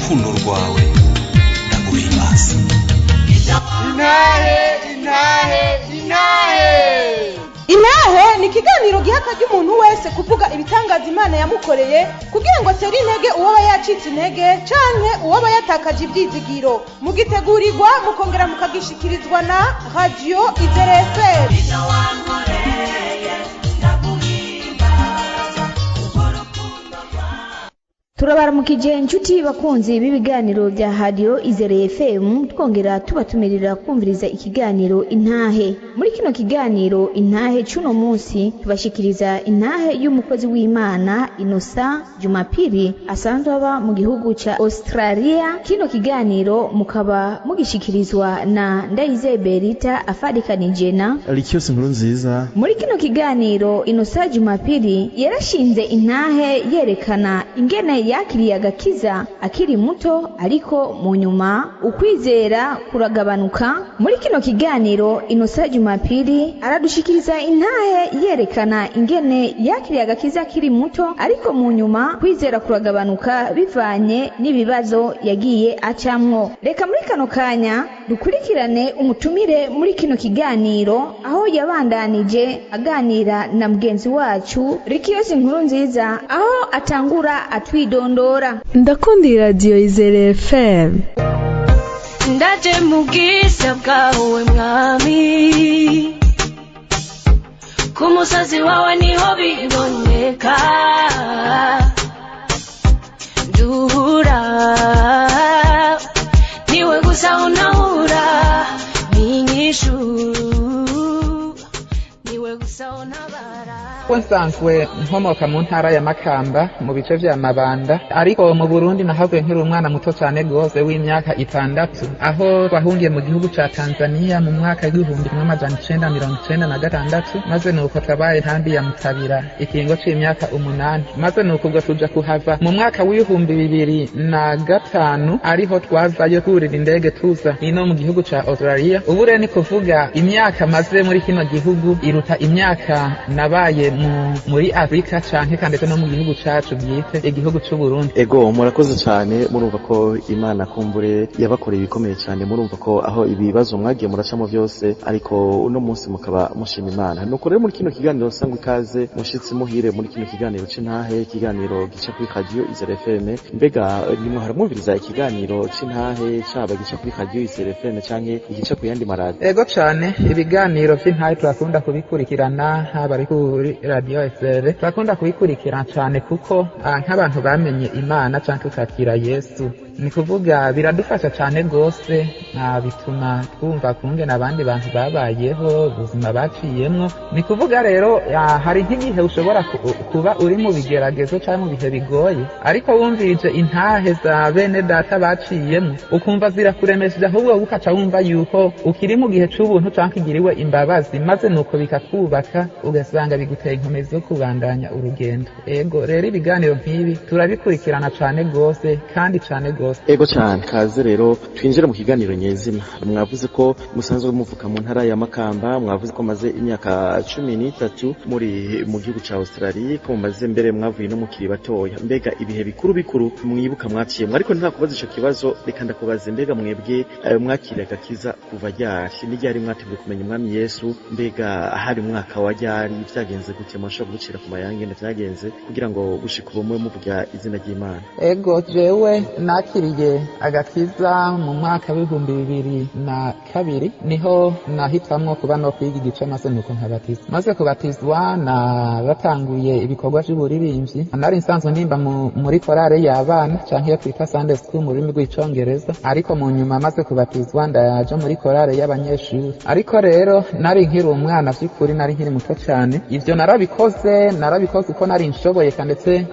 Urukundo rwawe ndaguhimbaza. Intahe, intahe, intahe! Intahe ni ikiganiro giha akaryo umuntu wese kuvuga ibitangaza Imana yamukoreye, kugira ngo atere intege uwoba yacitse intege canke uwoba yatakaje ivyizigiro. Mugitegurirwa mukongera mukagishikirizwa na Radiyo Izere FM. Turabaramukije inshuti bakunzi b'ibiganiro bya Radiyo Izere FM, twongera tubatumirira kumviriza ikiganiro Intahe. Muri kino kiganiro Intahe c'uno munsi, tubashikiriza intahe y'umukozi w'Imana Inosa Jumapili, asanzwe aba mu gihugu ca Australia. Kino kiganiro mukaba mugishikirizwa na Ndayizeye Berita, afadikanije na Alikiose Nkuru Nziza. Muri kino kiganiro, Inosa Jumapili yarashinze intahe yerekana ingene yakiriye agakiza akiri muto, ariko mu nyuma ukwizera kuragabanuka. Muri kino kiganiro, Inosa Jumapili aradushikiriza intahe yerekana ingene yakiriye agakiza akiri muto, ariko mu nyuma kwizera kuragabanuka bivanye n'ibibazo yagiye acamwo. Reka muri kano kanya dukurikirane umutumire muri kino kiganiro, aho yabandanije aganira na mugenzi wacu Rikiyosi Nkuru Nziza, aho atangura atwidondora. Ndakunda iradiyo Izere FM. Ndaje mu bwiza bwawe mwami, ku musozi wawe niho biboneka, duhura niwe gusa unahura n'inyishu, niwe gusa untabara. Ko nsanzwe nkomoka mu ntara ya Makamba, mu bice vya Mabanda, ariko mu Burundi nahavuye nkiri umwana muto cane gose w'imyaka 6, aho twahungiye mu gihugu ca Tanzania mu mwaka w'1996. Maze nuko twabaye nkambi ya Mutabira ikiringo c'imyaka 8, maze nuko ubwo tuja kuhava mu mwaka w'2005, ariho twavayo twurira indege tuza ino mu gihugu ca Australia. Ubu rero ni kuvuga imyaka maze muri kino gihugu iruta imyaka nabaye muri Afrika canke kandi no mu gihugu cacu bwite, igihugu c'u Burundi. Ego, murakoze cyane. Murumva ko Imana kumbure yabakoreye ibikomeye cyane. Murumva ko aho ibibazo mwagiye muracamo byose, ariko uno munsi mukaba mushima Imana. Nuko rero muri kino kiganiro sangwa ikaze, mushitsi muhire, muri kino kiganiro c'intahe, ikiganiro gica kuri Radio Izere FM. Mbega nimwe haramwumviriza ikiganiro c'intahe, caba gica kuri Radio Izere FM canke igica ku yandi maradiyo? Ego cane, ibiganiro vy'intahe turakunda kubikurikirana, haba ari kuri Radiyo SR, turakunda kubikurikirana cane, kuko nk'abantu bamenye Imana canke tukakira Yesu, ni kuvuga biradufasha cane gose, bituma twumva kungena abandi bantu babayeho, ubuzima baciyemwo. Ni kuvuga rero hari nk'igihe ushobora kuba uri mu bigeragezo canke mu bihe bigoye, ariko wumvirije intahe za bene data baciyemwo, ukumva zirakuremesheje, ahubwo ukaca wumva yuko ukiri mu gihe c'ubuntu canke ugiriwe imbabazi, maze nuko bikakubaka, ugasanga biguteye inkomezi zo kubandanya urugendo. Ego rero, ibiganiro nk'ibi turabikurikirana cane gose kandi cane gose. Ego cyane, kaze rero twinjire mu kiganiro nyezina. Mwavuze ko musanzwe muvuka mu ntara ya Makamba, mwavuze ko maze imyaka 13 muri mu gihugu ca Australia, ko mumaze mbere mwavuye no mukiri batoya. Mbega ibihe bikuru bikuru mwibuka mwaciyemwo? Ariko ntakubaza ico kibazo, reka ndakubaze: mbega mwebwe mwakiriye agakiza kuva ryari? Ni ryari mwateguye kumenya Umwami Yesu? Mbega hari umwaka wa ryari? Vyagenze gute? Mwashobora kugucira ku mayange vyagenze kugira ngo gushika ubu mube muvuga izina ry'Imana? Ego, jewe nakiriye agakiza mu mwaka w'2002, niho nahitamwo kuba no kwiga igice, maze nuko nkabatizwa. Maze kubatizwa, naratanguye ibikorwa vy'uburirimbyi. Nari nsanzwe ndimba muri korale y'abana canke iyo twita Sunday school mu rurimi rw'Icongereza, ariko mu nyuma maze kubatizwa ndaja muri korale y'abanyeshuri. Ariko rero nari nkiri umwana, vy'ukuri nari nkiri muto cane. Ivyo narabikoze uko nari nshoboye, ndetse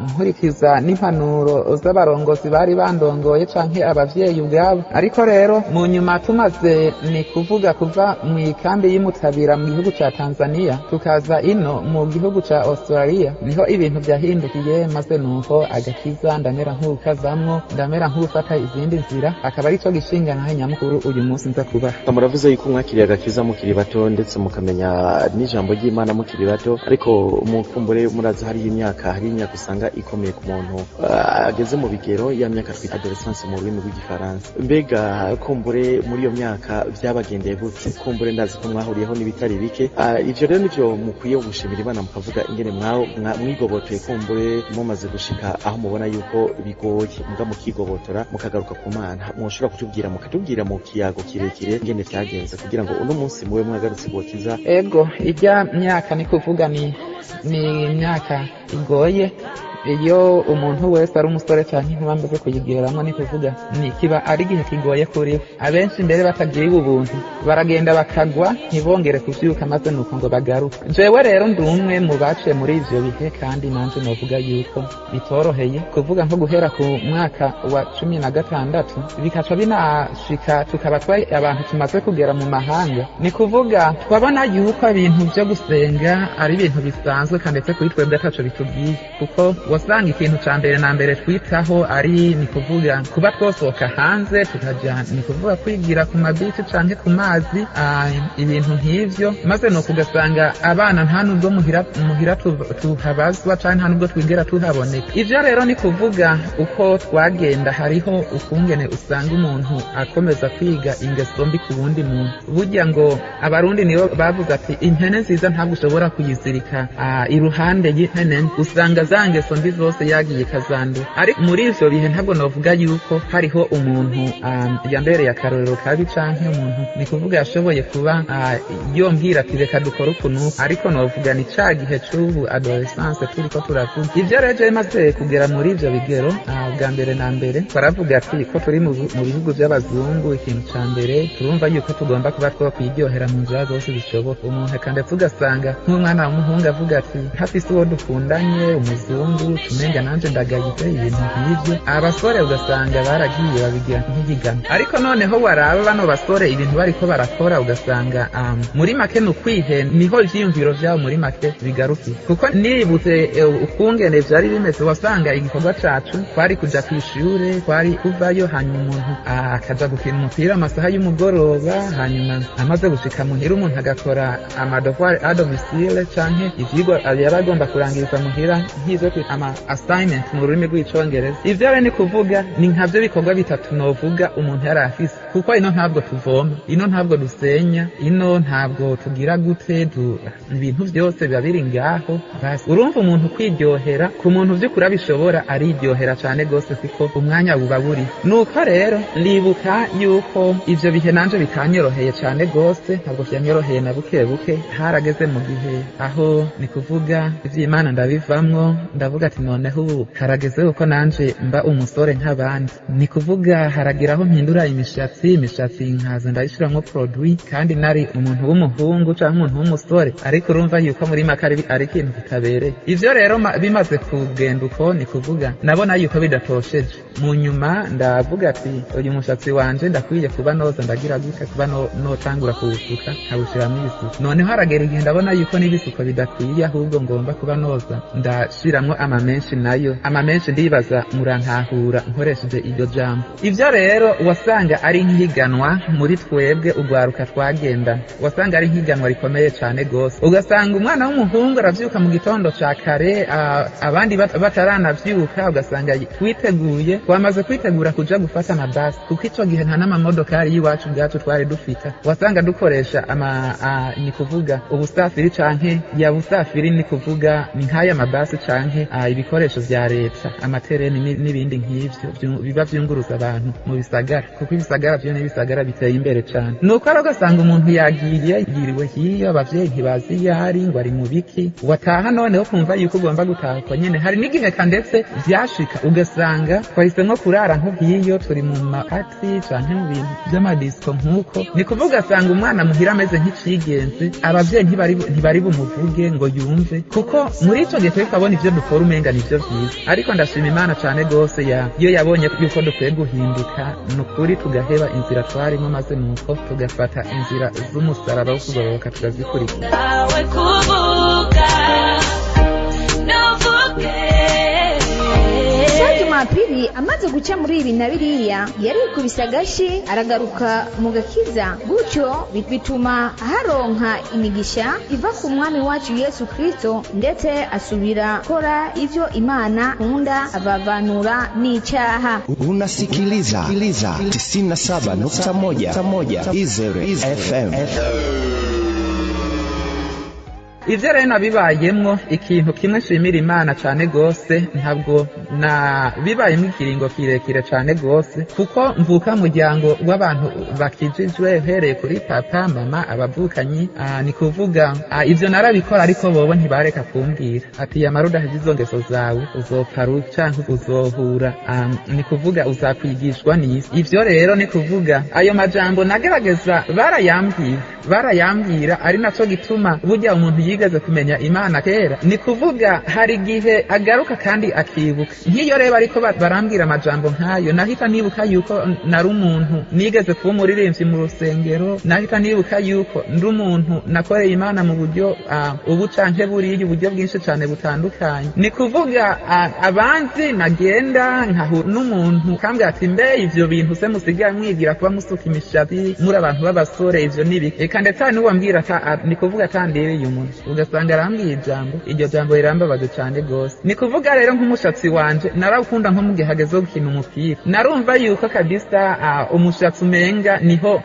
nkurikiza n'impanuro z'abarongozi bari bandongoye canke abavyeyi ubwabo. Ariko rero mu nyuma tumaze, ni kuvuga kuva mu ikambi y'Imutabira mu gihugu ca Tanzania tukaza ino mu gihugu ca Australia, niho ibintu vyahindukiye, maze nuko agakiza ndamera nk'ukavamwo, ndamera nk'ufata izindi nzira, akaba arico gishinga nkahe nyamukuru uyu munsi nza kubaha. Muravuze yuko mwakiriye agakiza mukiri bato, ndetse mukamenya n'ijambo ry'Imana mukiri bato, ariko mukumbure murazi hari imyaka usanga ikomeye ku muntu ageze mu bigero. ya myaka twita adolescence mu rurimi rw'igifaransa. Mbega kumbure muri iyo myaka vyabagendeye gute? Kumbure ndazi ko mwahuriyeho n'ibitari bike. Ivyo rero nivyo mukwiye gushimira Imana, mukavuga ingene mwigobotoye kumbure mumaze gushika aho mubona yuko bigoye, muga mukigobotora mukagaruka ku Mana. Mwoshobora kutubwira, mukatubwira mu kiyago kirekire ingene vyagenze kugira ngo uno munsi mube mwagarutse kubakiza? Ego, ijya myaka ni kuvuga ni imyaka igoye. Iyo umuntu wese ari umusore cyangwa inkuba amaze kuyigeramo, ni kuvuga ni kiba ari igihe kigoye kuri we. Abenshi mbere batagiriwe ubuntu baragenda bakagwa, ntibongere kuvyuka, maze nuko ngo bagaruke. Jewe rero ndi umwe mu baciye muri ivyo bihe, kandi nanje novuga yuko bitoroheye, kuvuga nko guhera ku mwaka wa 16 bikaca binashika tukaba twari abantu tumaze kugera mu mahanga. Ni kuvuga twabona yuko ibintu vyo gusenga ari ibintu bisanzwe, kandi ndetse kuri twebwe ataco bitubwiye, kuko wasanga ikintu ca mbere na mbere twitaho ari, ni kuvuga, kuba twosohoka hanze tukaja, ni kuvuga, kwigira ku mabisi canke ku mazi, ibintu nk'ivyo. Maze nuko ugasanga abana nta nubwo muhira tuhabazwa canke nta nubwo twigera tuhaboneka. Ivyo rero ni kuvuga uko twagenda, hariho ukungene usanga umuntu akomeza kwiga ingeso mbi ku wundi muntu. Burya ngo Abarundi nibo bavuze ati: "Impene nziza ntabwo ushobora kuyizirika iruhande y'impene mbi." Usanga za ngeso mbi zose yagiye ikazandura. Ariko muri ivyo bihe ntabwo novuga yuko hariho umuntu yambereye akarorero kabi, canke umuntu, ni kuvuga, yashoboye kuba yombwira ati: "Reka dukore uku n'uku." Ariko novuga ni ca gihe c'ubu adolescence turiko turavuga. Ivyo rero jewe maze kugera muri ivyo bigero, bwa mbere na mbere twaravuga ati ko turi mu bihugu vy'abazungu, ikintu ca mbere turumva yuko tugomba kuba twokwiryohera mu nzira zose zishoboka. Umuntu eka ndetse ugasanga nk'umwana w'umuhungu avuga ati: "Ntafise uwo dukundanye umuzungu, tumenga nanje ndagayitse," ibintu nk'ivyo. Abasore ugasanga baragiye babigira nk'igigano. Ariko noneho waraba bano basore ibintu bariko barakora, ugasanga muri make ni ukwihenda, niho ivyiyumviro vyabo muri make bigarukiye. Kuko nibutse ukungene vyari bimeze, wasanga igikorwa cacu twari kuja kw'ishure, twari kuvayo, hanyuma umuntu akaja gukina umupira amasaha y'umugoroba, hanyuma amaze gushika muhira umuntu agakora amadevoir à domicile canke ivyigwa yaba agomba kurangiriza muhira, nk'ivyo kwita ama assignment mu rurimi rw'icongereza. Ivyo rero ni kuvuga ni nkavyo bikorwa bitatu novuga umuntu yari afise, kuko ino ntabwo tuvoma, ino ntabwo dusenya, ino ntabwo tugira gute, ibintu vyose biba biri ngaho. Basi urumva umuntu kwiryohera, ku muntu vy'ukuri abishobora ariryohera cane gose, kuko umwanya buba buri. Nuko rero ndibuka yuko ivyo bihe nanje bitanyoroheye cane gose, ntabwo vyanyoroheye na buke buke. Harageze mu gihe aho, ni kuvuga, ivy'Imana ndabivamwo, ndavuga ati: "Noneho ubu harageze kuko nanje mba umusore nk'abandi." Ni kuvuga haragira aho mpindura imishatsi, nkaza ndayishiramwo produit, kandi nari umuntu w'umuhungu canke umuntu w'umusore. Ariko urumva yuko muri make ari ikintu kitabereye. Ivyo rero bimaze kugenda uko, ni kuvuga nabona yuko bidatosheje. Mu nyuma ndavuga ati: "Uyu mushatsi wanje ndakwiye kuba noza ndagira gute, kuba notangura kuwusuka, nkawushiramwo ibisuko." Noneho haragera igihe ndabona yuko n'ibisuko bidakwiye, ahubwo ngomba kuba noza ndashiramwo amamenshi. Nayo amamenshi, ndibaza murantahura nkoresheje iryo jambo. Ivyo rero wasanga ari nk'ihiganwa muri twebwe ugwaruka twagenda, wasanga ari nk'ihiganwa rikomeye cane gose. Ugasanga umwana w'umuhungu aravyuka mu gitondo ca kare, abandi bataranavyuka, ugasanga twiteguye, twamaze kwitegura kuja gufata amabasi, kuko ico gihe nta n'amamodokari y'iwacu ubwacu twari dufita. Wasanga dukoresha ama ni kuvuga ubusafiri canke ya busafiri, ni kuvuga ni nk'aya mabasi canke ibikoresho vya leta, amatereni n'ibindi nk'ivyo biba vyunguruza abantu mu bisagara, kuko ibisagara vyo n'ibisagara biteye imbere cane. Nuko rero ugasanga umuntu yagiye yiriwe hiyo, abavyeyi ntibazi iyo ari, ngo ari mu biki. Wataha noneho kumva yuko ugomba gutaha uko nyene. Hari n'igihe ka ndetse vyashika ugasanga twahisemwo kurara nko hiyo, turi mu mapati canke mu bintu vy'amadisco nk'uko. Ni kuvuga ugasanga umwana muhira ameze nk'icigenze, abavyeyi ntibari bumuvuge ngo yumve, kuko muri ico gihe twari twabona ivyo dukora umenga nivyo vyiza. Ariko ndashima Imana cane gose ya iyo yabonye yuko dukwiye guhinduka, ni ukuri, tugaheba inzira twarimo, maze nuko tugafata inzira z'umusaraba wo kugororoka tukazikurikira. Nawe kuvuga, navuge. Inosa. Jumapili amaze guca muri ibi na biriya, yarikubise agashi aragaruka mu gakiza, gutyo bituma aharonka imigisha iva ku mwami wacu Yesu Kristo, ndetse asubira gukora ivyo Imana nkunda, abavanura n'icyaha. Unasikiliza 97.1 Izere FM. Ivyo rero nabibayemwo, ikintu kimwe nshimira Imana cane gose, ntabwo na bibayemwo ikiringo kirekire cane gose, kuko mvuka muryango w'abantu bakijijwe, uhereye kuri papa, mama, abavukanyi. Ni kuvuga ivyo narabikora, ariko bobo ntibareka kumbwira ati yamara udahevye izo ngeso zawe uzopfa rubi canke uzohura, ni kuvuga uzakwigishwa n'isi. Ivyo rero ni kuvuga ayo majambo nagerageza barayambwira, ari naco gituma burya umuntu yigeze kumenya Imana kera, ni kuvuga hari igihe agaruka kandi akibuka. Nk'iyo rero ariko barambwira amajambo nk'ayo, nahita nibuka yuko nari umuntu nigeze kuba umuririmbyi mu rusengero, nahita nibuka yuko ndi umuntu nakoreye Imana mu buryo ubu canke buriya, uburyo bwinshi cane butandukanye. Ni kuvuga abanzi nagenda nkahura n'umuntu kambwira ati mbe ivyo bintu se musigaye mwigira kuba musuka imishatsi muri abantu b'abasore, ivyo nibiki? Eka ndetse hari n'uwambwira ni kuvuga atandereye umuntu, ugasanga arambwiye ijambo, iryo jambo rirambabaje cane gose. Ni kuvuga rero nk'umushatsi wanje narawukunda, nko mu gihe hageze gukina umupira narumva yuko kabisa umushatsi umenga niho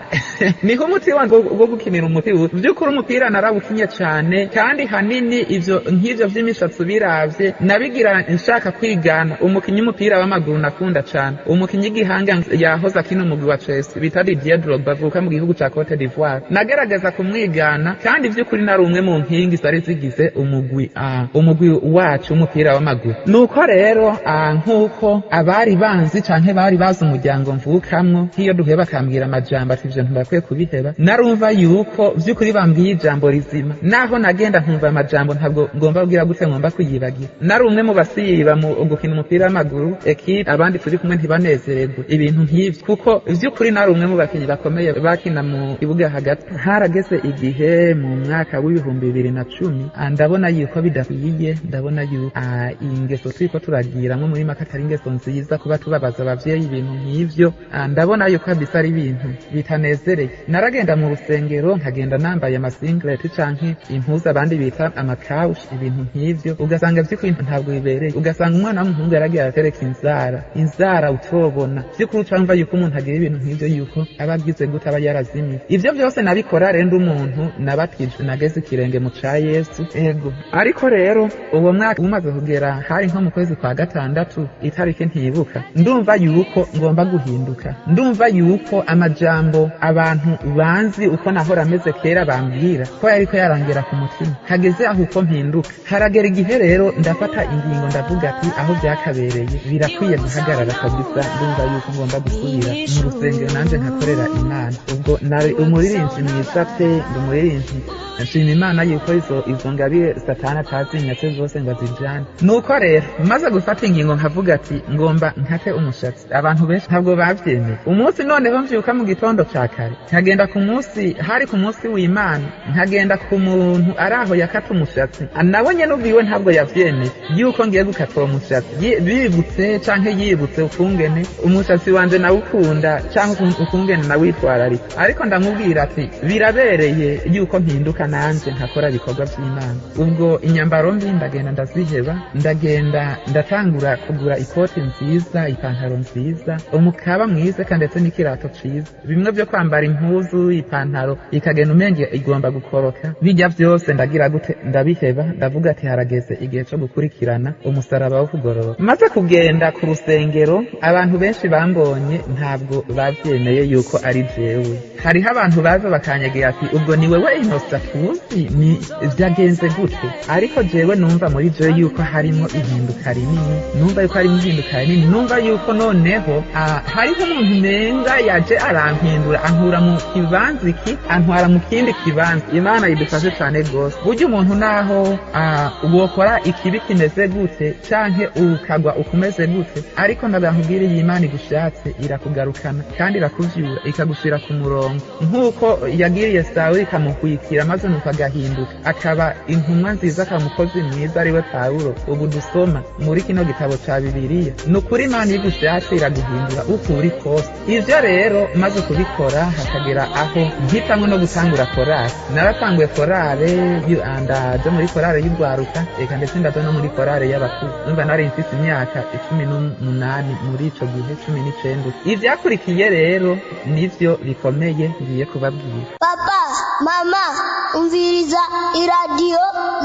niho umuti wanje wo gukinira umupira. Vy'ukuri umupira narawukinye cane, kandi hanini ivyo nk'ivyo vy'imishatsi biravye nabigira nshaka kwigana umukinyi w'umupira w'amaguru nakunda cane, umukinyi w'igihanga yahoze akina umugwi wa Chelsea bita Didier Drogba, avuka mu gihugu ca Cote d'Ivoire. Nagerageza kumwigana, kandi vy'ukuri nari umwe mu nkingi zari zigize umugwi wacu w'umupira w'amaguru. Nuko rero nk'uko abari banzi canke bari bazi umuryango mvukamwo, nk'iyo duhuye bakambwira amajambo ati ivyo ntibakwiye kubiheba, narumva yuko vy'ukuri bambwiye ijambo rizima. Naho nagenda nkumva amajambo ntabwo ngomba kugira gute, ngomba kuyibagira. Nari umwe mu basiba mu gukina umupira w'amaguru, ekipe abandi turi kumwe ntibanezererwe ibintu nk'ivyo, kuko vy'ukuri nari umwe mu bakinyi bakomeye bakina mu kibuga hagati. Harageze igihe mu mwaka w'2010, ndabona yuko bidakwiye, ndabona yuko ingeso turiko turagiramwo muri make atari ingeso nziza, kuba tubabaza abavyeyi ibintu nk'ivyo. Ndabona yuko kabisa ari ibintu bitanezereye. Naragenda mu rusengero nkagenda nambaye amasinglet canke impuzu abandi bita amakawushi, ibintu nk'ivyo, ugasanga vy'ukuri ntabwo bibereye. Ugasanga umwana w'umuhungu yaragiye aratereka inzara utobona. Vy'ukuri ucamva yuko umuntu agira ibintu nk'ivyo yuko aba agize gute, aba yarazimiye. Ivyo vyose nabikora rero ndi umuntu nabatijwe, nageze ikirenge mu ca Yesu. Ego, ariko rero uwo mwaka umaze kugera, hari nko mu kwezi kwa gatandatu, itariki ntibuka, ndumva yuko ngomba guhinduka, ndumva yuko amajambo abantu banzi uko nahora ameze kera bambwira ko yariko yarangera ku mutima, hageze aho uko mpinduka. Haragera igihe rero ndafata ingingo, ndavuga ati aho byakabereye birakwiye guhagarara kabisa, ndumva yuko ngomba gusubira mu rusengero nanje nkakorera Imana. Ubwo nari umuririmbyi mwiza pe, ndi umuririmbyi, nshima Imana yuko izo ngabire Satani atazinyatse zose ngo azijane. Nuko rero maze gufata ingingo nkavuga ati ngomba nkate umushatsi, abantu benshi ntabwo bavyemeye. Umunsi noneho mvyuka mu gitondo ca kare nkagenda ku munsi, hari ku munsi w'Imana, nkagenda ku muntu araho yakata umushatsi, nabonye n'ubwiwe ntabwo yavyemeye yuko ngiye gukata uwo mushatsi. Bibutse canke yibutse ukungene umushatsi wanje nawukunda canke ukungene nawitwararika, ariko ndamubwira ati birabereye yuko mpinduka nanje nkakora ibikorwa vy'Imana. Ubwo inyambaro mbi ndagenda ndaziheba, ndagenda ndatangura kugura ikoti nziza, ipantaro nziza, umukaba mwiza, kandi ndetse n'ikirato ciza, bimwe vyo kwambara impuzu, ipantaro ikagenda umenge igomba gukoroka, bijya vyose ndagira gute, ndabiheba. Ndavuga ati harageze igihe co gukurikirana umusaraba wo kugororoka. Maze kugenda ku rusengero, abantu benshi bambonye ntabwo bavyemeye yuko ari jewe. Hariho abantu baza bakanyegera ati ubwo ni wewe Inosa tuzi, ni vyagenze gute? Ariko jewe numva muri jewe yuko harimo ihinduka rinini, numva yuko harimo ihinduka rinini, numva yuko noneho hariho umuntu menga yaje arampindura, ankura mu kibanza iki antwara mu kindi kibanza. Imana idufashe cane gose. Burya umuntu naho wokora ikibi kimeze gute canke ukagwa ukumeze gute, ariko ndabakubwira iyi Imana igushatse irakugarukana kandi irakuvyura ikagushira ku murongo. murongo, nk'uko yagiriye Sawuli ikamuhwikira maze nuko agahinduka akaba intumwa nziza, akaba umukozi mwiza, ariwe Pawulo ubu dusoma muri kino gitabo ca Bibiliya. Ni ukuri Imana iyo igushatse iraguhindura uko uri kose. Ivyo rero maze kubikora, hakagera aho mpitamwo no gutangura korale. Naratanguye korale, ndaja muri korale y'urwaruka, eka ndetse ndaja no muri korale y'abakuze. Numva nari mfise imyaka 18 muri ico gihe, 19. Ivyakurikiye rero nivyo bikomeye ngiye kubabwira. Papa, mama, umviriza iradiyo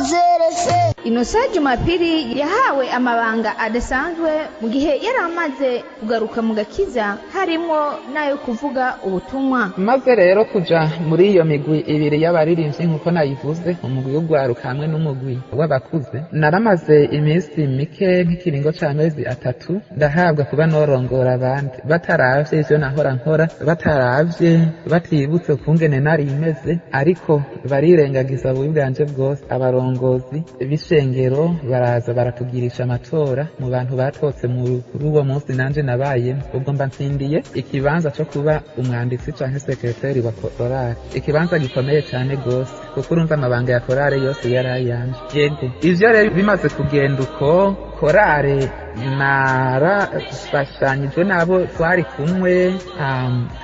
Zerefe. Inosa Jumapili yahawe amabanga adasanzwe mu gihe yari amaze kugaruka mu gakiza, harimo n'ayo kuvuga ubutumwa. Maze rero kuja muri iyo migwi ibiri y'abaririmbyi, nk'uko nayivuze, umugwi w'urwaruka hamwe n'umugwi w'abakuze, naramaze iminsi mike, nk'ikiringo c'amezi 3, ndahabwa kuba norongora abandi, bataravye ivyo nahora nkora, bataravye, batibutse ukungene nari imeze, ariko barirengagiza bubi bwanje bwose. Abarongozi b'ishengero baraza baratugirisha amatora mu bantu batotse muri uwo munsi, nanje nabayemo. Ubwo mba ntsindiye ikibanza co kuba umwanditsi canke sekreteri wa korale, ikibanza gikomeye cane gose, kuko urumva amabanga ya korale yose yari ayanje. Yego, ivyo rero bimaze kugenda uko, korale narafashanyijwe n'abo twari kumwe,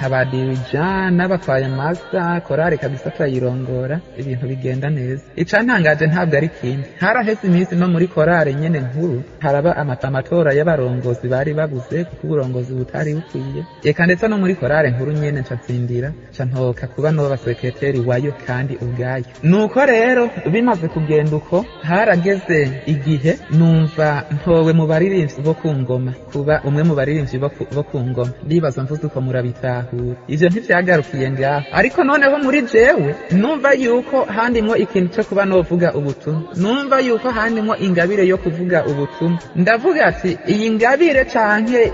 abadirija n'abakwayamasa, korale kabisa turayirongora, ibintu bigenda neza. Icantangaje ntabwo ari kindi, haraheze iminsi no muri korale nyene nkuru haraba amatora y'abarongozi bari babuze, kuko uburongozi butari bukwiye. Eka ndetse no muri korale nkuru nyene nca ntsindira, nca ntoka kuba noba sekreteri wayo kandi ubwayo. Nuko rero bimaze kugenda uko, harageze igihe numva ntowe mu baririmbyi bo ku ngoma, kuba umwe mu baririmbyi bo ku ngoma. Ndibaza mvuze uko murabitahura. Ivyo ntivyagarukiye ngaho, ariko noneho muri jewe numva yuko handimwo ikintu co kuba novuga ubutumwa, numva yuko handimwo ingabire yo kuvuga ubutumwa. Ndavuga ati iyi ngabire canke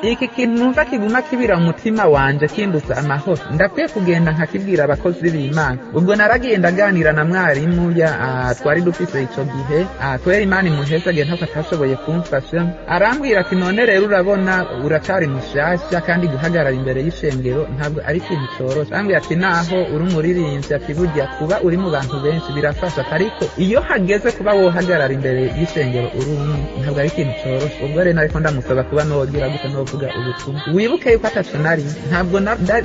iki kintu numva kiguma kibira mu mutima wanje kimbuza amahoro, ndakwiye kugenda nkakibwira abakozi b'Imana. Ubwo naragiye ndaganira na mwarimu ya twari dufise ico gihe, kubera Imana imuhezage ntako atashoboye kumfasha, arambwira ati none rero urabona uracari mushasha, kandi guhagarara imbere y'ishengero ntabwo ari ikintu coroshe. Arambwira ati naho uri umuririmbyi, ati burya kuba uri mu bantu benshi birafasha, ariko iyo hageze kuba wohagarara imbere y'ishengero uri umwe ntabwo ari ikintu coroshe. Ubwo rero nariko ndamusaba kuba nogira gute novuga ubutumwa. Wibuke yuko ataco nari, ntabwo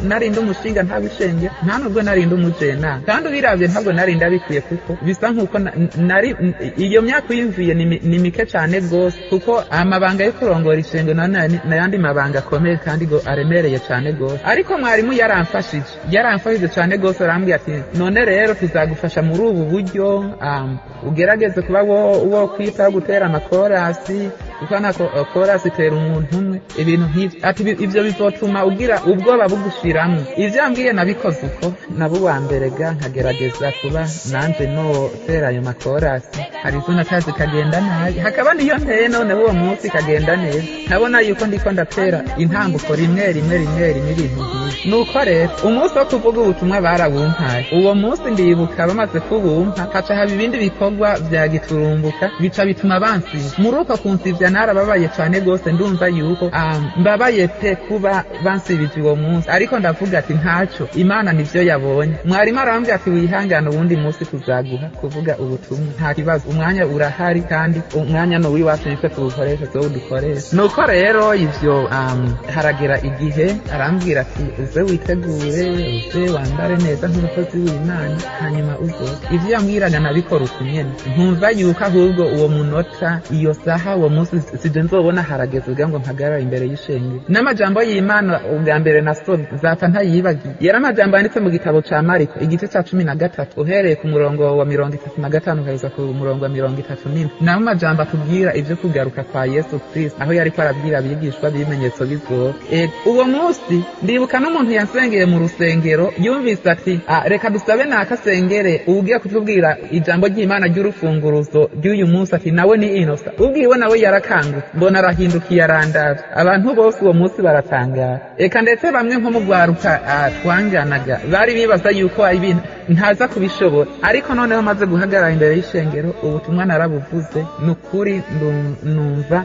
narinda umushinga ntabwo ishengero, nta nubwo narinda umujena, kandi ubiravye ntabwo narinda bikwiye, kuko bisa nkuko nari iyo myaka uyimviye ni mike cane gose, kuko amabanga yo kurongora ishengero n'ayandi mabanga akomeye kandi go aremereye cane gose. Ariko mwarimu yaramfashije cane gose, arambwira ati none rero tuzagufasha muri ubu buryo, ugerageze kuba wo kwitaho gutera amakorasi, kuko na korasi itera umuntu umwe, ibintu nk'ivyo. Ati ivyo bizotuma ugira ubwoba bugushiramwo. Ivyo yambwiye nabikoze uko, nabo uwa mbere ga nkagerageza kuba nanje notera ayo makorasi, hari izo natazi kagenda nabi, hakaba niyo nteye noneho uwo munsi kagenda neza, nkabona yuko ndiko ndatera intambuko rimwe rimwe rimwe rimwe, ibintu nk'ivyo. Nuko rero umunsi wo kuvuga ubutumwa barawumpaye. Uwo munsi ndibuka bamaze kuwumpa, haca haba ibindi bikorwa vya giturumbuka bica bituma bansiba. Muri uko kunsivya narababaye cane gose, ndumva yuko mbabaye pe kuba bansibije uwo munsi, ariko ndavuga ati ntaco, Imana nivyo yabonye. Mwarimu arambwira ati wihangane, uwundi munsi tuzaguha kuvuga ubutumwa, nta kibazo, umwanya urahari kandi umwanya ni uw'iwacu, nitwe tuwukoresha, so udukoresha. Nuko rero ivyo haragera igihe arambwira ati uze witegure, uze wambare neza nk'umukozi w'Imana, hanyuma uzoze. Ivyo yambwiraga nabikora uko nyene, nkumva yuko ahubwo uwo munota, iyo saha, uwo munsi sije nzobona harageze kugira ngo mpagarare imbere y'ishengero. N'amajambo y'Imana ubwa mbere nasomye nzapfa ntayibagiye, yari amajambo yanditse mu gitabo ca Mariko igice ca 13, uhereye ku murongo wa 35 ukageza ku murongo wa 34. Naho amajambo atubwira ivyo kugaruka kwa Yesu Kristo, aho yariko arabwira abigishwa b'ibimenyetso bizoba. Uwo munsi ndibuka n'umuntu yansengeye mu rusengero, yumvise ati reka dusabe nakasengere ugiye kutubwira ijambo ry'Imana ry'urufunguruzo ry'uyu munsi, ati nawe ni Inosa. Ubwiwe nawe yarakangutse, mbona arahindukiye arandavye. Abantu bose uwo munsi baratangara, eka ndetse bamwe nko mu rwaruka twanganaga bari bibaza yuko ari ibintu ntaza kubishobora. Ariko noneho maze guhagarara imbere y'ishengero, ubutumwa narabuvuze, ni ukuri numva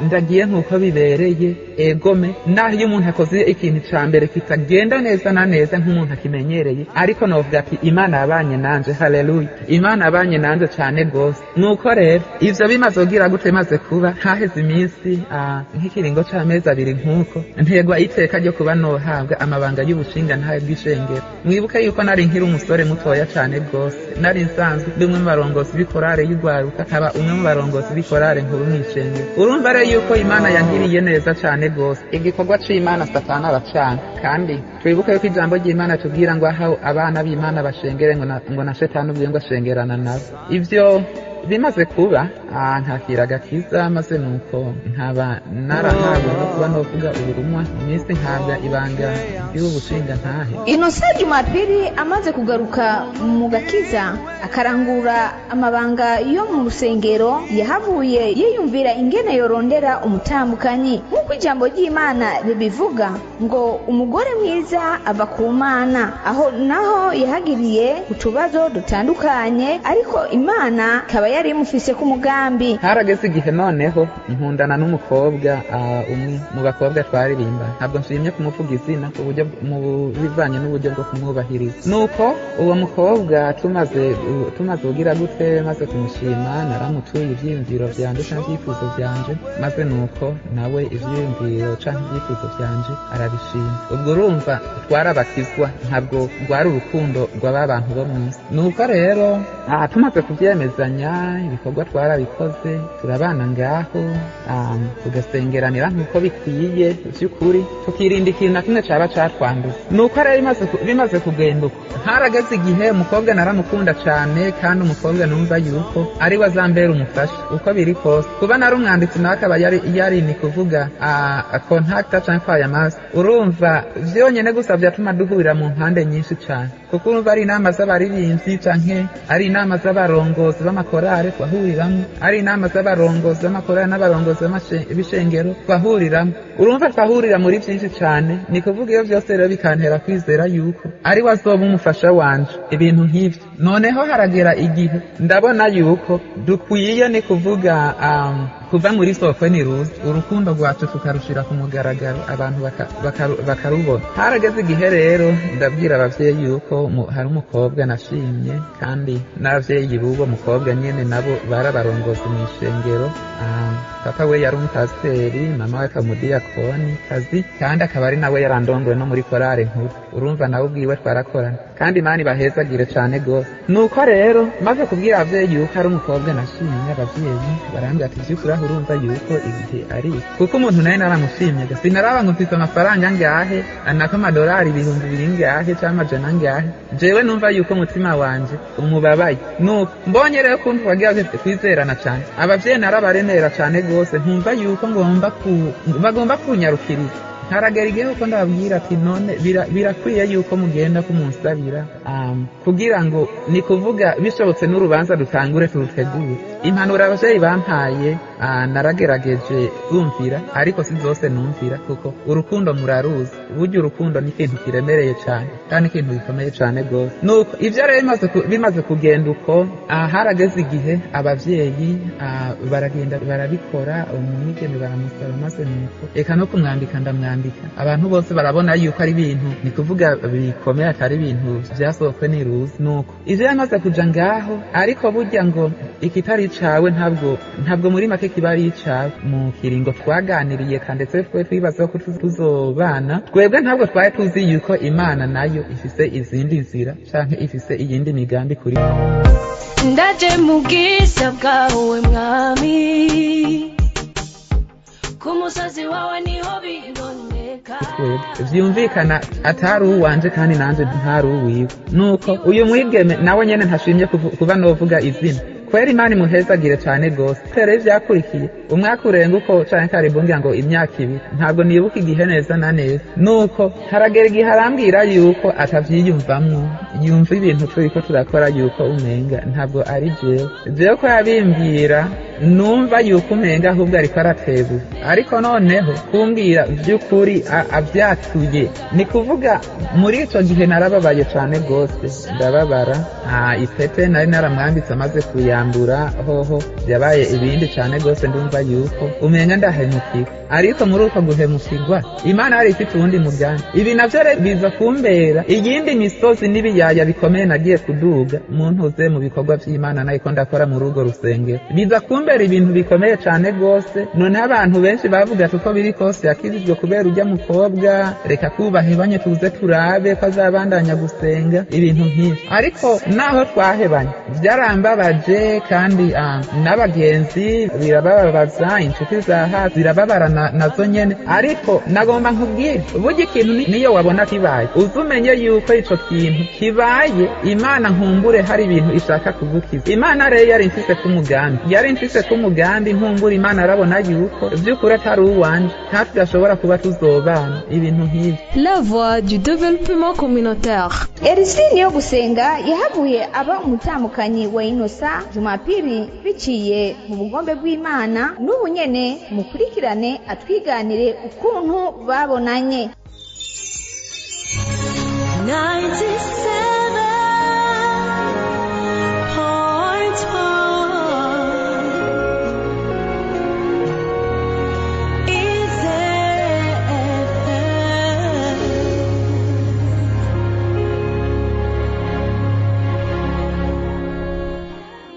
ndagiye nk'uko bibereye. Egome, naho iyo umuntu akoze ikintu ca mbere kitagenda neza na neza nk'umuntu akimenyereye, ariko novuga ati Imana yabanye nanje, haleluya, Imana yabanye nanje cane gose. Nuko rero ivyo bimaze kugira gute, maze kuba haheze iminsi nk'ikiringo c'amezi 2 nk'uko ntegwa iteka ryo kuba nohabwa amabanga y'ubushinga ntahe bw'ishengero. Mwibuke yuko nari nkiri umusore mutoya cane gose, nari nsanzwe ndi umwe mu barongozi b'ikorale y'urwaruka, nkaba umwe mu barongozi b'ikorale nkuru mw'ishengero. Urumva rero yuko Imana yangiriye neza cane gose. Igikorwa c'Imana Satani aracana, kandi twibuke yuko ijambo ry'Imana tubwira ngo aho abana b'Imana bashengere, ngo na Shetani ubwiwe ngo ashengerana nabo. Ivyo bimaze kuba, nkakira agakiza, maze nuko nkaba narahawe no kuba novuga uburumwa mu minsi, ntabwa ibanga ry'ubushinga ntahe. Innocent Jumapili amaze kugaruka mu gakiza akarangura amabanga yo mu rusengero, yahavuye yiyumvira ingene yorondera umutambukanyi, nk'uko ijambo ry'Imana ribivuga ngo umugore mwiza ava ku Mana. Aho naho yahagiriye utubazo dutandukanye, ariko Imana ikaba yari imufise ku mugambi. Harageze igihe noneho nkundana n'umukobwa, umwe mu bakobwa twaririmba, ntabwo nshimye kumuvuga izina uburyo mu bivanye n'uburyo bwo kumwubahiriza. Nuko uwo mukobwa tumaze kugira gute, maze kumushima, naramutuye ivyiyumviro vyanje canke ivyifuzo vyanje, maze nuko nawe ivyiyumviro canke ivyifuzo vyanje arabishima. Ubwo urumva twarabakizwa, ntabwo rwari urukundo rw'aba bantu bo mw'isi. Nuko rero tumaze kuvyemezanya, ibikorwa twarabikoze, turabana ngaho, tugasengeranira nk'uko bikwiye vy'ukuri, tukirinda ikintu na kimwe caba catwanduza. Nuko rero bimaze kugenda uko, harageze igihe umukobwa naramukunda cane, kandi umukobwa numva yuko ari we azambera umufasha uko biri kose. Kuba nari umwanditsi nawe akaba yari ni kuvuga kontakta canke kwayamasi, urumva vyonyene gusa vyatuma duhurira mu mpande nyinshi cane, kuko urumva ari inama z'abaririmbyi canke ari inama z'abarongozi b'amakorale twahuriramwo, ari inama z'abarongozi b'amakorale n'abarongozi b'ishengero twahuriramwo. Urumva twahurira muri vyinshi cane. Ni kuvuga iyo vyose rero bikantera kwizera yuko ari we azoba umufasha wanje, ibintu nk'ivyo. Noneho haragera igihe ndabona yuko dukwiye ni kuvuga kuva muri soko niruzi, urukundo rwacu tukarushira ku mugaragaro, abantu bakarubona. Harageze igihe rero ndabwira abavyeyi yuko hari umukobwa nashimye, kandi n'abavyeyi b'uwo mukobwa nyene nabo barabarongozi mw'ishengero. Papa we yari umupasiteri, mama we akaba umudiyakoni kazi, kandi akaba ari nawe yarandongowe no muri korale nkuru. Urumva nawe ubwiwe twarakorana, kandi Imana ibahezagire cane gose. Nuko rero maze kubwira abavyeyi yuko ari umukobwa nashimye, abavyeyi barambwira ati vy'ukuri aho urumva yuko igihe ari, kuko umuntu nawe naramushimye, sinaraba ngo mfise amafaranga angahe, nako amadolari 2000 ngahe canke amajana angahe, jewe numva yuko umutima wanje umubabaye. Nuko mbonye rero ukuntu twagira kwizerana cane, abavyeyi narabaremera cane gose, nkumva yuko bagomba kunyarukiriza. Haragera igihe uko ndababwira ati none birakwiye yuko mugenda kumunsabira, kugira ngo ni kuvuga bishobotse n'urubanza dutangure turutegure. Impanuro abavyeyi bampaye naragerageje kumvira, ariko si zose numvira, kuko urukundo muraruzi, burya urukundo ni ikintu kiremereye cane kandi ikintu gikomeye cane gose. Nuko ivyo rero bimaze kugenda uko, harageze igihe abavyeyi baragenda barabikora, umwigeme baramusaba, maze nuko eka no kumwambika ndamwambika. Abantu bose barabona yuko ari ibintu ni kuvuga bikomeye, atari ibintu vyasohokwe n'iruzi. Nuko ivyo yamaze kuja ngaho, ariko burya ngo ikitari cawe ntabwo muri make kiba ari icawe. Mu kiringo twaganiriye kandi ndetse twe twibaza ko tuzobana, twebwe ntabwo twari tuzi yuko Imana nayo ifise izindi nzira canke ifise iyindi migambi kuri. Ndaje mu bwiza bwawe mwami, ku musozi wawe niho biboneka. Vyumvikana atari uwanje kandi nanje ntari uwiwe. Nuko uyu mwigeme nawe nyene ntashimye kuba novuga izina, kweri Imana imuhezagire cane gose. Rero ivyakurikiye umwaka urenga uko canke karibu ngira ngo imyaka 2, ntabwo nibuka igihe neza na neza. Nuko haragera igihe arambwira yuko atavyiyumvamwo, yumva ibintu turiko turakora yuko umenga ntabwo ari jewe. Jewe ko yabimbwira Numva yuko umenga ahubwo ariko aratebuza, ariko noneho kumbwira by'ukuri avyatuye, ni kuvuga muri ico gihe narababaye cane gose, ndababara. Ipete nari naramwambitse amaze kuyambura, hoho byabaye ibindi cane gose. Ndumva yuko umenga ndahemukirwa, ariko muri uko guhemukirwa Imana yari ifite uwundi mugambi. Ibi navyo rero biza kumbera iyindi misozi n'ibiyaya bikomeye nagiye kuduga mu ntuze mu bikorwa vy'Imana nariko ndakora muri urwo rusengero, biza kumbera ibintu bikomeye cane gose. Noneho abantu benshi bavuga ati uko biri kose yakijijwe kubera urya mukobwa, reka kubahebanye tuze turabe ko azabandanya gusenga, ibintu nk'ivyo. Ariko naho twahebanye byarambabaje, kandi n'abagenzi birabababaza, inshuti za hafi zirababara nazo nyene. Ariko nagomba nkubwire, burya ikintu niyo wabona kibaye, uzumenye yuko ico kintu kibaye Imana nkumbure hari ibintu ishaka kugukiza. Imana rero yari mfise k'umugambi, yari mfise k'umugambi nkumbure Imana arabona yuko vy'ukuri atari uwanje, kandi tudashobora kuba tuzobana, ibintu nk'ivyo. La voix du développement communautaire. Elsie niyo gusenga yahavuye aba umutamukanyi wa Inosa Jumapili biciye mu bugombe bw'Imana. N'ubu nyene mukurikirane atwiganire ukuntu babonanye. 97.1 Izere FM.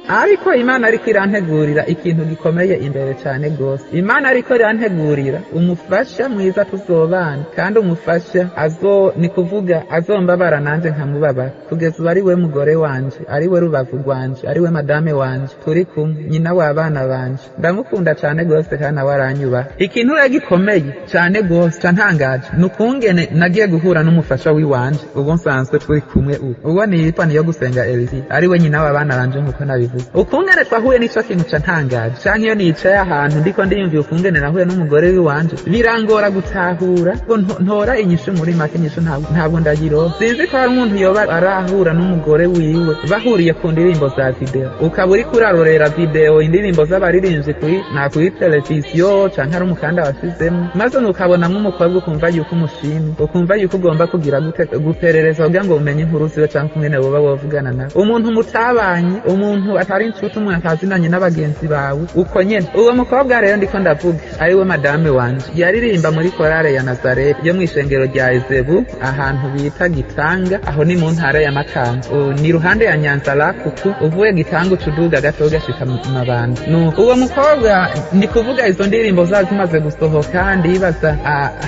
Ariko Imana ariko irantegurira ikintu gikomeye imbere cane gose. Imana ariko irantegurira umufasha mwiza tuzobana, kandi umufasha azo ni kuvuga azombabara nanje nkamubabara, kugeza ubu ari we mugore wanje, ari we rubavu rwanje, ari we madame wanje, turi kumwe, nyina w'abana banje. Ndamukunda cane gose kandi nawe aranyubaha. Ikintu rero gikomeye cane gose cantangaje ni ukungene nagiye guhura n'umufasha w'iwanje ubu nsanzwe turi kumwe ubu, uwo nitwa niyo gusenga Elsie, ari we nyina w'abana banje nkuko nabivuze. Ukungene twahuye nico kintu cantangaje, canke iyo nicaye ahantu ndiko ndiyumvira ukungene nahuye n'umugore w'iwanje, birangora gutahura ngo ntora inyishu. Muri make inyishu ntabwo ndayironka. Sinzi ko hari umuntu yoba arahura n'umugore wiwe bahuriye ku ndirimbo za video, ukaba uriko urarorera video indirimbo z'abaririmbyi kuri na kuri televiziyo canke ari umukanda washizemo, maze ukabonamwo umukobwa ukumva yuko umushimye, ukumva yuko ugomba kugira gute guperereza kugira ngo umenye inkuru ziwe canke ukungene woba wovugana nawe, umuntu mutabanye, umuntu atari inshuti, umuntu atazinanye n'abagenzi bawe uko nyene. Uwo mukobwa rero ndiko ndavuga ari we madame wanje, yaririmba muri korale ya Nazareti yo mw'ishengero rya Ezebu, ahantu bita Gitanga, aho ni mu ntara ya Makamba, ni ruhande ya Nyanza Lakuku, uvuye Gitanga ucuduga gato ugashika mu Mabanda. Nuko uwo mukobwa ni kuvuga izo ndirimbo zaba zimaze gusohoka, ndibaza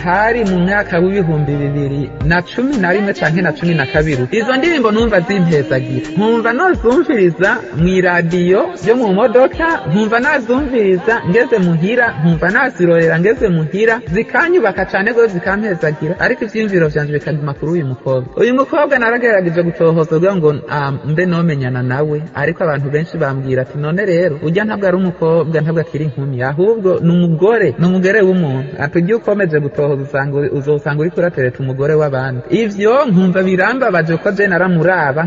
hari mu mwaka w'2011 canke na 12. Izo ndirimbo numva zimpezagira, nkumva nozumviriza mw'iradiyo yo mu modoka, nkumva nazumviriza ngeze muhira, nkumva nazirorera ngeze muhira, zikanyubaka cane gose, zikampezagira, ariko ivyiyumviro vyanje bikaguma kuri uyu mukobwa. Uyu mukobwa naragerageje gutohoza kugira ngo mbe nomenyana nawe, ariko abantu benshi bambwira ati none rero urya ntabwo ari umukobwa, ntabwo akiri inkumi, ahubwo ni umugore, ni umugore w'umuntu. Ati ujye ukomeje gutohoza uzosanga uriko uratereta umugore w'abandi. Ivyo nkumva birambabaje, ko je naramuraba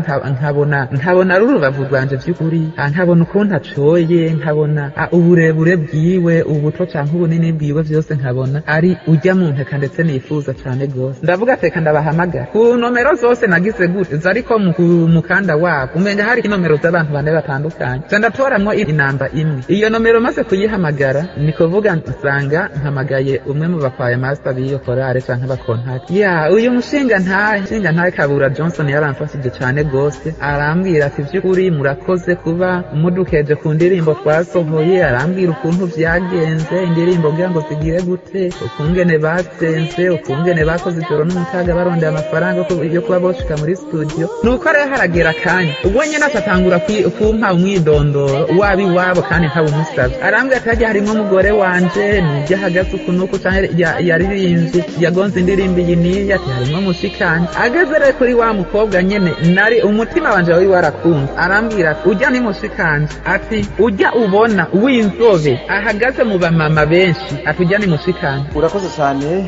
nkabona ari urubavu rwanje vy'ukuri, nkabona ukuntu acoye, nkabona uburebure bwiwe, ubuto canke ubunini bwiwe, vyose nkabona ari urya muntu eka ndetse nifuza cane gose. Ndavuga ati reka ndabahamagara ku nomero zose nagize gute zariko ku mukanda wabo, umenga hari inomero z'abantu bane batandukanye, ca ndatoramwo inamba imwe. Iyo nomero maze kuyihamagara, ni kuvuga nsanga mpamagaye umwe mu bakwaye master b'iyo korale canke abakontaki ya uyu mushinga ntahe Kabura Johnson. Yaramfashije cane gose, arambwira ati vy'ukuri murakoze kuba mudukeje ku ndirimbo twasohoye. Arambwira ukuntu vyagenze indirimbo kugira ngo zigire gute, ukungene basenze, ukungene bakoze ijoro n'umutaga barondeye amafaranga yo kuba boshika muri studio. Nuko rero haragera akanya ubwo nyene acatangura kumpa umwidondoro waba iwabo, kandi ntabumusavye. Arambwira ati harya harimwo umugore wanje, niryo ahagaze uku n'uku, canke yaririmbye yagonze indirimbo iyi n'iyi, ati harimwo mushikanje. Ageze rero kuri wa mukobwa nyene nari umutima wanje wari warakunze, arambwira ati urya ni mushikanje. Mushikanje, ati ujya ubona w'inzobe ahagaze mu bamama benshi, ati ujya ni mushikanje. Urakoze cyane,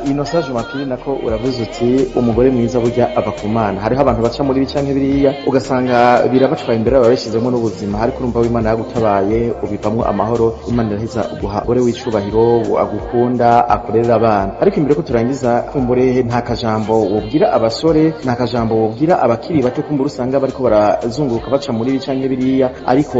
Innocent Jumapili. Nako uravuze uti umugore mwiza burya ava ku Mana. Hariho abantu baca muri ibi canke biriya, ugasanga birabatwaye imbere, baba bashyizemo n'ubuzima, ariko urumva w'Imana yagutabaye ubivamwo amahoro. Imana iraheza guha ure w'icubahiro, agukunda, akorera abana. Ariko imbere ko turangiza, kumbure nta kajambo wobwira abasore, nta kajambo wobwira abakiri bato, kumbure usanga bariko barazunguruka baca muri ibi canke biriya, ariko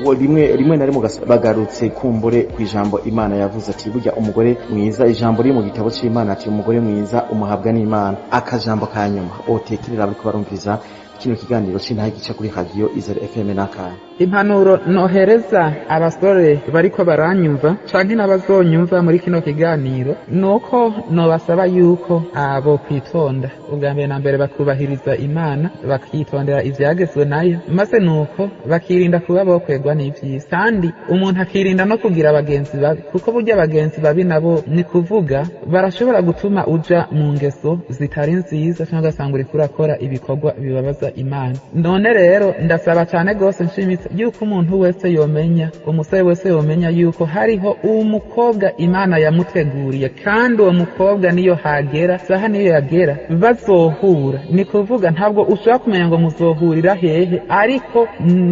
uwo rimwe rimwe na rimwe bagarutse kumbure ku ijambo Imana yavuze ati burya umugore mwiza, ijambo riri mu gitabo c'Imana, ati umugore mwiza umuhabwa n'Imana. Akajambo ka nyuma otekerera bariko barumviriza kino kiganiro c'Intahe gica kuri Radio Izere FM n'akanya? Impanuro nohereza abasore bariko baranyumva canke n'abazonyumva muri kino kiganiro nuko nobasaba yuko abo kwitonda ubwa mbere na mbere, bakubahiriza Imana, bakitondera ivyagezwe nayo, maze nuko bakirinda kuba bokwegwa n'ivyiza, kandi umuntu akirinda no kugira abagenzi babi, kuko burya abagenzi babi nabo ni kuvuga barashobora gutuma uja mu ngeso zitari nziza, cyangwa ugasanga uriko urakora ibikorwa bibabaza Imana. None rero ndasaba cyane rwose nshimitse yuko umuntu wese yomenya, umusore wese yomenya yuko hariho umukobwa Imana yamuteguriye, kandi uwo mukobwa niyo hagera saha niyo yagera bazohura. Ni kuvuga ntabwo ushobora kumenya ngo muzohurira hehe, ariko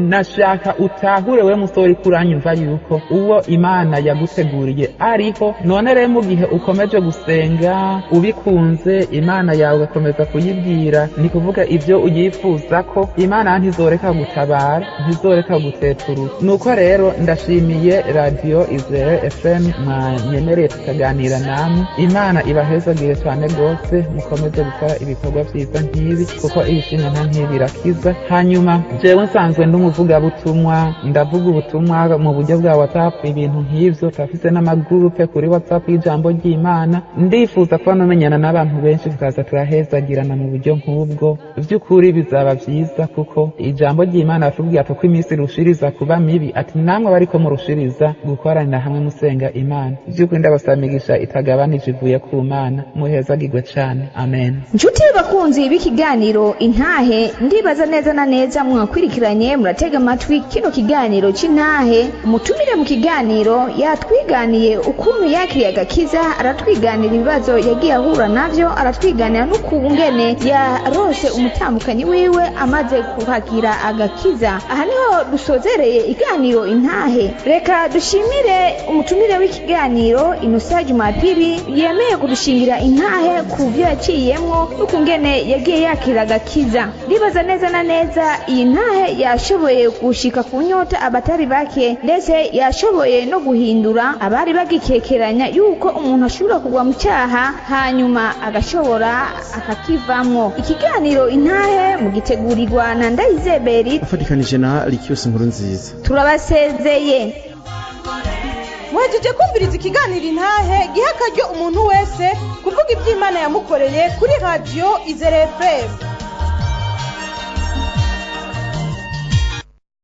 nashaka utahure we musore uriko uranyumva yuko uwo Imana yaguteguriye ariho. None rero mu gihe ukomeje gusenga ubikunze, Imana yawe ugakomeza kuyibwira, ni kuvuga ibyo uyifuza, ko Imana ntizoreka gutabara, ntizoreka guteturura. Nuko rero ndashimiye Radiyo Izere FM mwanyemereye tukaganira namwe. Imana ibahezagire cyane rwose, mukomeze gukora ibikorwa byiza nk'ibi, kuko ibishimwe nka nk'ibi birakiza. Hanyuma jewe nsanzwe ndi umuvugabutumwa, ndavuga ubutumwa mu buryo bwa WhatsApp, ibintu nk'ivyo. Turafise n'amagurupe kuri WhatsApp y'ijambo ry'Imana. Ndifuza kuba nomenyana n'abantu benshi, tukaza turahezagirana mu buryo nk'ubwo. By'ukuri bizaba byiza, kuko ijambo ry'Imana batubwira ati uko iminsi irushiriza kuba mibi, ati namwe bariko murushiriza gukoranira hamwe musenga Imana. By'ukuri ndabasaba imigisha itagabanije ivuye ku Mana. Muhezagirwe cane, amen. Nshuti bakunzi b'ikiganiro Intahe, ndibaza neza na neza mwakwirikiranye, muratega amatwi kino kiganiro c'Intahe. Umutumire mu kiganiro yatwiganiye ukuntu yakiriye agakiza, aratwiganira ibibazo yagiye ahura navyo, aratwiganira n'ukungene yarose umutambukanyi wiwe amaze kuhagira agakiza. Aha niho dusozereye iganiro Intahe. Reka dushimire umutumire w'ikiganiro Inosa Jumapili yemeye kudushingira intahe ku byo yaciyemwo n'ukungene yagiye yakira agakiza. Ndibaza neza na neza iyi ntahe yashoboye gushika ku nyota abatari bake, ndetse yashoboye no guhindura abari bagikekeranya yuko umuntu ashobora kugwa mu cyaha hanyuma agashobora akakivamwo. Ikiganiro Intahe mugitegurirwa na Ndayizeberi afatikanije na Likiyosi Nkuru Nziza. Turabasezeye. Muhejeje kumviriza ikiganiro Intahe giha akaryo umuntu wese kuvuga iby'Imana yamukoreye kuri Radiyo Izere FM.